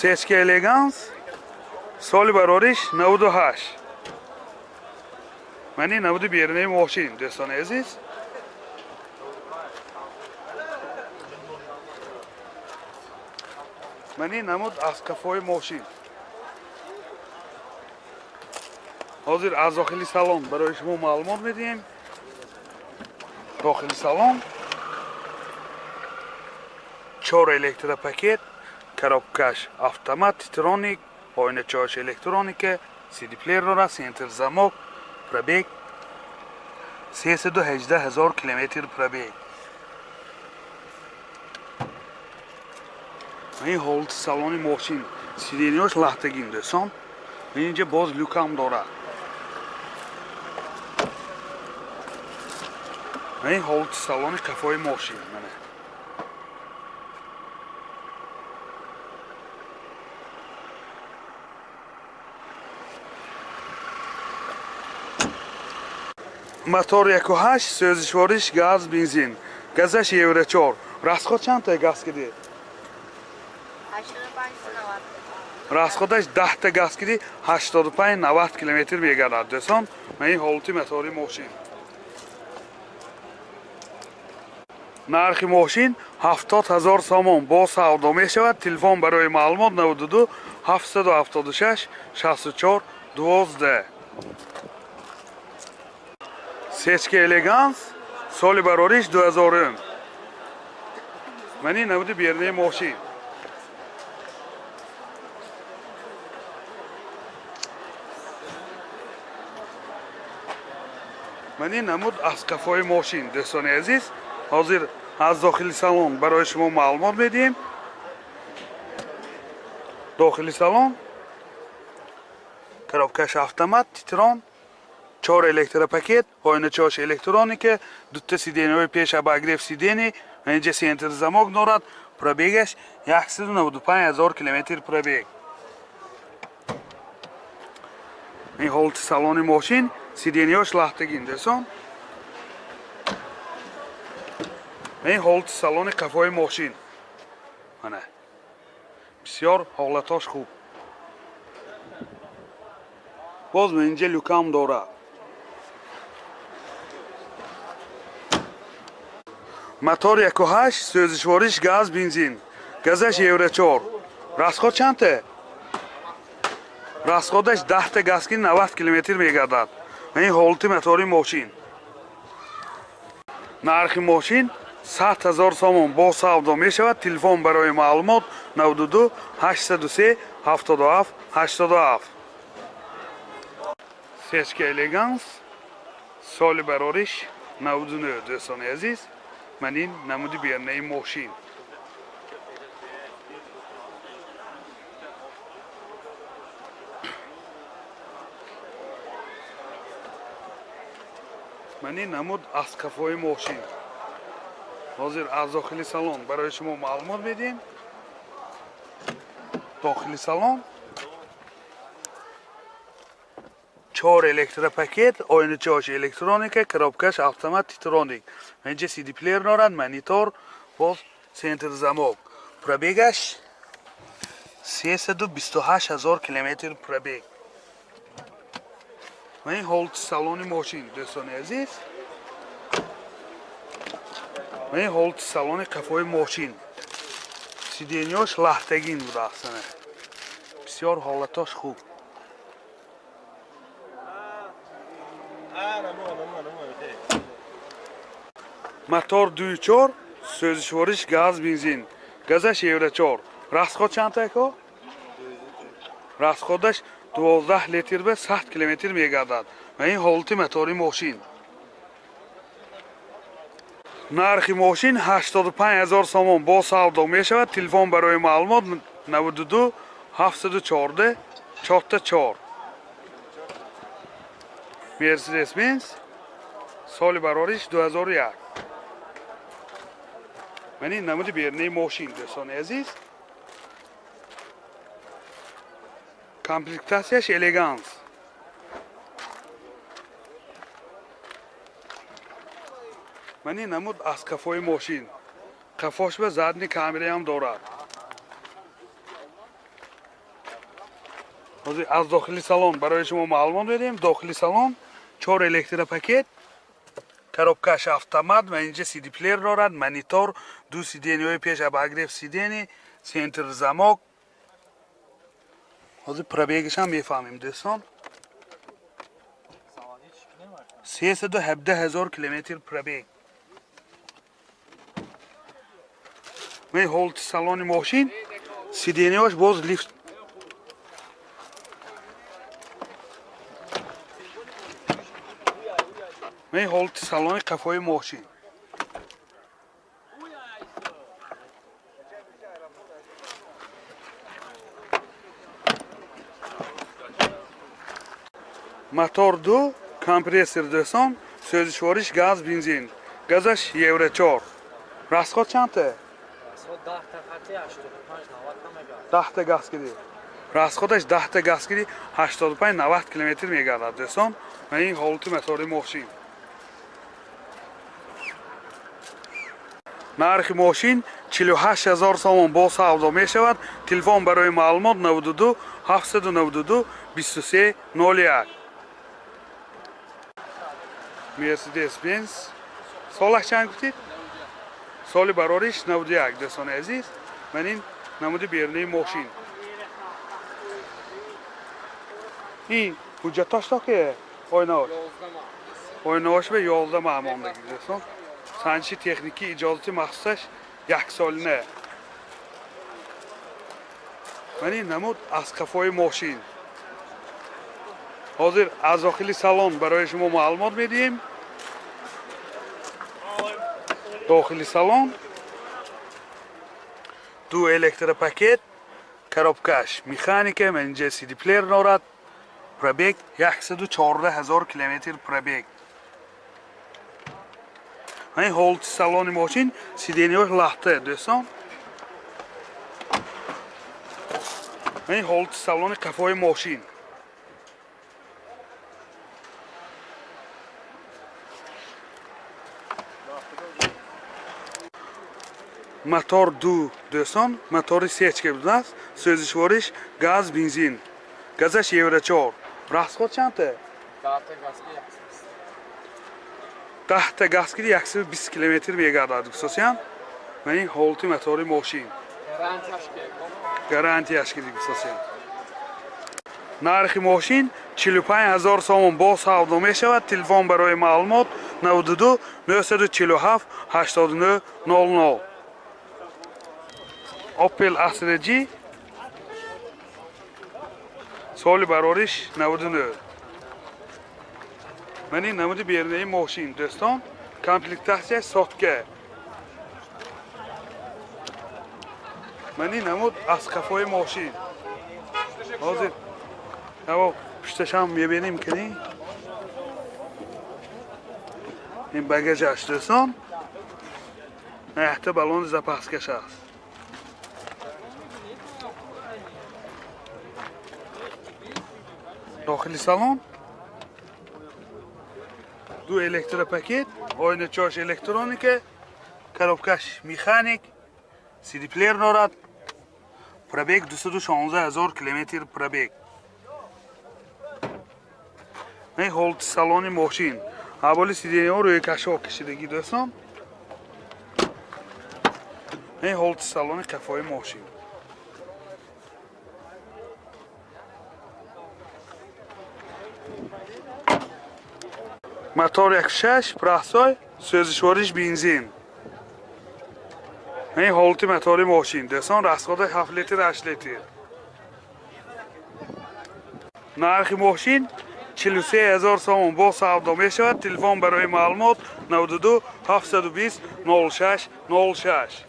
Сечка Элеганс, соли барориш 98. Ман ин намуди берунаи мошин, дӯстони азиз. Ман ин намуд аз қафои мошин. Ҳозир аз дохили салон барои шумо маълумот медиҳем. Дохили салон 4 электропакет, коробкаш автомат, титроник, оиначаҳош электроника, CD плеер дорад, центр замок, пробег 318 ҳазор километр пробег. Ин ҳолати салони мошин, сиденияш лахтагин, дӯстон. Инҷа боз люкам дорад. Ин ҳолати салони қафои мошин. Мана. Мотор 1.8, сӯзишвориш газ, бензин. Газаш Евро 4. Расход чанд та газ киди? 85-90. Расходаш 10 та газ киди, 85-90 километр мегардад. Дӯстон, ман ин ҳолати мотори мошин. Нархи мошин 70 ҳазор сомон бо савдо мешавад. Телефон барои маълумот 92 776 64 12. Сечка Элеганс, соли барориш 2000. Ман ин намуди берунаи мошин. Ман ин намуд аз қафои мошин, дӯстони азиз. Ҳозир аз дохили салон барои шумо маълумот медиҳем. Дохили салон коробкаш автомат, титрон, 4 электропакет, оиначаҳош электроника, дута сиденияҳои пеш обогрев сидений, инҷа центр замок дорад, пробегаш 195 ҳазор километр пробег. Ин ҳолати салони мошин, сиденияҳош лахтагин, дӯстон. Ин ҳолати салони қафои мошин. Мана. Бисёр ҳолатош хуб. Боз инҷа люкам дорад. Мотор 1.8, сӯзишвориш газ, бензин. Газаш Евро 4. Расход чанд та? Расходаш 10 та газ ки 90 километр мегардад. Ин ҳолати мотори мошин. Нархи мошин 100 ҳазор сомон бо савдо мешавад. Телефон барои маълумот 92 803 77 87. Сечка Элеганс, соли барориш 99, дӯстони азиз. Ман ин намуди берунаи мошин. Ман ин намуд аз қафои мошин. Ҳозир аз дохили салон барои шумо маълумот медиҳем. Дохили салон 4 электропакет, оиначаҳош электроника, коробкаш автомат, титроник. Инҷа CD плеер дорад, монитор, боз центр замок. Пробегаш 328 ҳазор километр пробег. Ва ин ҳолати салони мошин, дӯстони азиз. Ва ин ҳолати салони қафои мошин. Сиденияш лахтагин будааст. Бисёр ҳолатош хуб. Мотор 2.4, сӯзишвориш газ, бензин. Газаш Евро 4. Расход чанд та ако? Расходаш 12 литр ба 100 километр мегардад. Ва ин ҳолати мотори мошин. Нархи мошин 85 ҳазор сомон бо савдо мешавад. Телефон барои маълумот 92 714 44. Мерседес Бенз, соли барориш 2001. Ман ин намуди берунаи мошин, дӯстони азиз. Комплектатсияш Элеганс. Ман ин намуд аз қафои мошин. Қафош ба задни камераам дорад. Ҳозир аз дохили салон барои шумо маълумот медиҳем. Дохили салон 4 электропакет, коробкаш автомат ва инҷа CD плеер дорад, монитор, ду сиденьяҳои пеш обогрев сиденья, центр замок. Ҳозир пробегаш ҳам мефаҳмем дӯстон. 317 000 километр пробег. Ман ҳолати салони мошин, сиденьяҳош боз лифт. Ман ҳолати салони қафои мошин. Мотор 2, компрессор дӯстон, сӯзишвориш газ, бензин. Газаш Евро 4. Расход чандта? Расход 10 та хати 85-90 мегардад. 10 та газ киди. Расходаш 10 та газ киди 85-90 километр мегардад дӯстон. Ман ин ҳолати мотори мошин. Нархи мошин 48 000 сомон бо савдо мешавад. Телефон барои маълумот 92 792 23 01. Mercedes-Benz солаш чанд гуфтед? Соли барориш 91 дӯстони азиз. Ман ин намуди берунаи мошин. Ин ҳуҷҷатош то ки ойнаош? Ойнаош ба 11 маҳ мондагӣ дӯстон. Санҷиши техникӣ иҷозати махсусаш яксолина. Ман ин намуд аз қафои мошин. Ҳозир аз дохили салон барои шумо маълумот медиҳем. Дохили салон ду электропакет, коробкаш механика, ман инҷа CD плеер дорад. Пробег 114 000 километр пробег. Ин ҳолати салони мошин, сиденьяҳош лахта дӯстон. Ин ҳолати салони қафои мошин. Мотор 2 дӯстон, мотори сечка будааст, сӯзишвориш газ, бензин. Газаш Евро 4. Расход чандта? 10 та газ киди 120 километр мегардад гуфтосиям. Ман ин ҳолати мотори мошин. Гарантияш киди гуфтосиям. Нархи мошин 45 000 сомон бо савдо мешавад. Телефон барои маълумот 92 947 89 00. Opel Astra G соли барориш 99. Ман ин намуди берунаи мошин дӯстон, комплектатсияш сотка. Ман ин намуд аз қафои мошин. Ҳозир аво пушташам мебинем ки ин багажаш дӯстон, якта баллони запаскаш аст. Дохили салон ду электропакет, ойначош электроника, коробкаш механик, CD плеер дорад. Пробег 216 000 километр пробег. Ин ҳолати салони мошин. Аввали сиденьяҳо рӯи кашҳо кашидагӣ дӯстон. Ин ҳолати салони қафои мошин. Мотор 1.6 прасой, сӯзишвориш бензин. Ин ҳолати мотори мошин дӯстон, расхода 7 литр 8 литр. Нархи мошин 43 000 сомон бо савдо мешавад. Телефон барои маълумот 92 720 06 06.